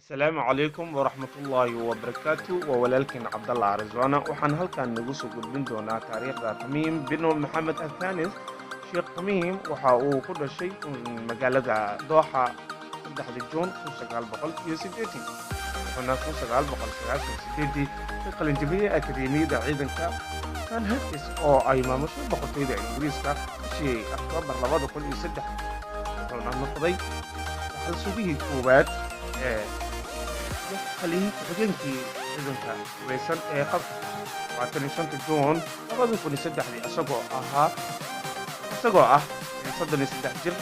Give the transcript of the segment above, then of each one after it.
Asalaamu calaykum waraxmatullaahi wabarakaatu. Waa walaalkiin Cabdalla Arizona. Waxaan halkan nagu soo gudbin doonaa taariikhda Tamiim bin Maxamed Athanis. Sheekh Tamiim waxa uu ku dhashay magaalada Dooxa 3 Juun 1980, wuxuuna 1998 ka qalinjabiyey Akademiyadda Ciidanka Sandhurst oo ay maamusho Boqortooyada Ingiriiska bishii Oktoobar 2003, wuxuuna noqday dhaxal sugihii koowaad ee taliyihii ku-xigeenkii ciidanka hubeysan ee Qatar 25 Juun 2003. Isagoo ah 33 jir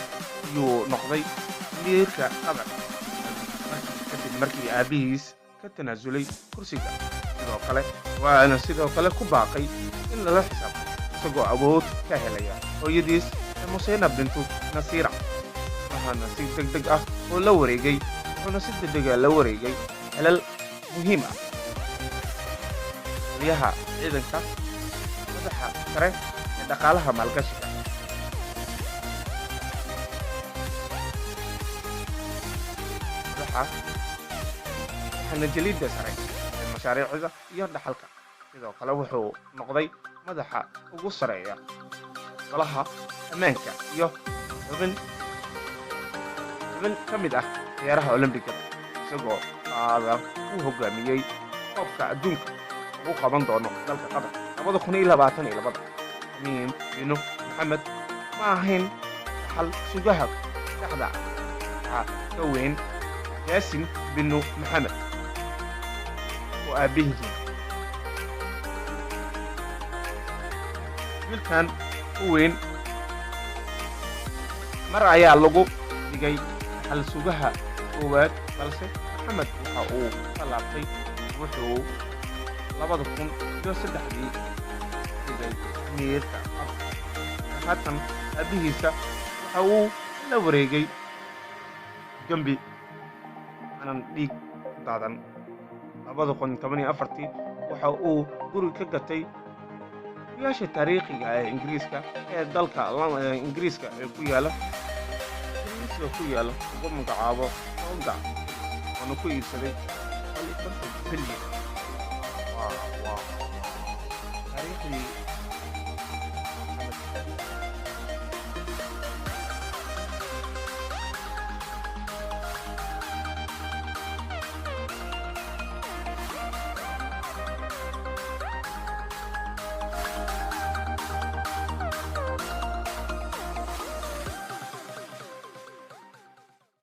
ayuu noqday amiirka Qatar kadib markii aabihiis ka tanaasulay kursiga. Sidoo kale waana sidoo kale ku baaqay in lala xisaabto, isagoo awood ka helaya hooyadiis Museyna bintu Nasiira, waxaana si deg deg ah oo la wareegay wuxuuna si degdega la wareegay xilal muhiim ah: taliyaha ciidanka, madaxa sare ee dhaqaalaha maalgashiga, madaxa xanajalidda sare ee mashaariicda iyo dhaxalka. Sidoo kale wuxuu noqday madaxa ugu sareeya golaha ammaanka iyo xubin ka mid ah ciyaaraha Olombigada, isagoo Qatar uu hogaamiyey Koobka Adduunka lagu qaban doono dalka Qatar 2022. Tamiim binu Maxamed ma ahayn dhaxal sugaha saxda, waxaa ka weyn Yaasin binu Maxamed oo aabbihiin. Wiilkan u weyn mar ayaa lagu dhigay dhaxal sugaha koowaad, balse Maxamed waxa uu ka laabtay, wuxuu 2003dii dhigay amiirka Qatar. Haatan aabbihiisa waxa uu la wareegay gembi aanan dhiig ku daadan. 2014-tii waxa uu guri ka gatay guryaasha taariikhiga ee Ingiriiska ee dalka Ingiriiska ee ku yaala Ingiriiska ku yaala ugu magacaabo Onga, oona ku iibsaday 150 bilyan. Waa taariikhdii.